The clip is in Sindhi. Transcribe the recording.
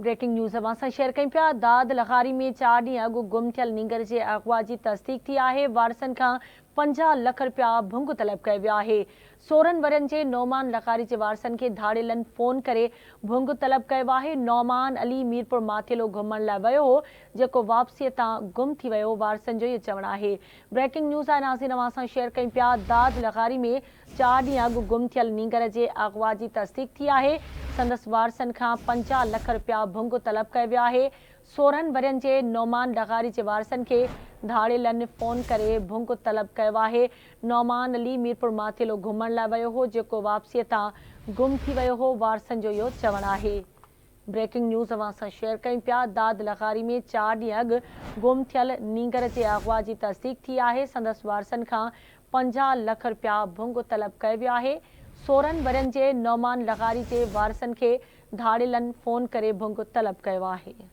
بريڪنگ نيوز اوهان سان شيئر ڪيون پيا، داد لغاري ۾ چار ڏينهن اڳ گم ٿيل نينگر جي اغوا جي تصديق ٿي آهي، وارثن کان 50 لک رپيا ڀنگ طلب ڪيو ويو آهي، 16 ورهين جي نعمان لغاري جي وارثن کي ڌاڙيلن فون ڪري ڀنگ طلب ڪيو آهي، نعمان علي ميرپور ماٿيلو گهمڻ لاء ويو هو جيڪو واپسي تان گم ٿي ويو، وارثن جو اهو چوڻ آهي. بريڪنگ نيوز آهي ناظرين اوهان سان شيئر ڪيون پيا، داد لغاري ۾ چار ڏينهن اڳ گم ٿيل نينگر جي اغوا جي تصديق ٿي آهي، سندس وارثن کان 50 لک رپيا ڀنگ طلب ڪيو ويو آهي، 16 ورهين جي نعمان لغاري جي وارثن کي ڌاڙيلن فون ڪري ڀنگ طلب ڪيو آهي، نعمان علي ميرپور ماٿيلو گهمڻ لاء ويو هو جيڪو واپسيء تان گم ٿي ويو هو، وارثن جو اهو چوڻ آهي. بريڪنگ نيوز اوهان سان شيئر ڪيون پيا، داد لغاري ۾ چار ڏينهن اڳ گم ٿيل نينگر جي اغوا جي تصديق ٿي آهي، سندس وارثن کان 50 لک رپيا ڀنگ طلب ڪيو ويو آهي، 16 ورهين جي نعمان لغاري جي وارثن کي ڌاڙيلن فون ڪري ڀنگ طلب ڪيو آهي.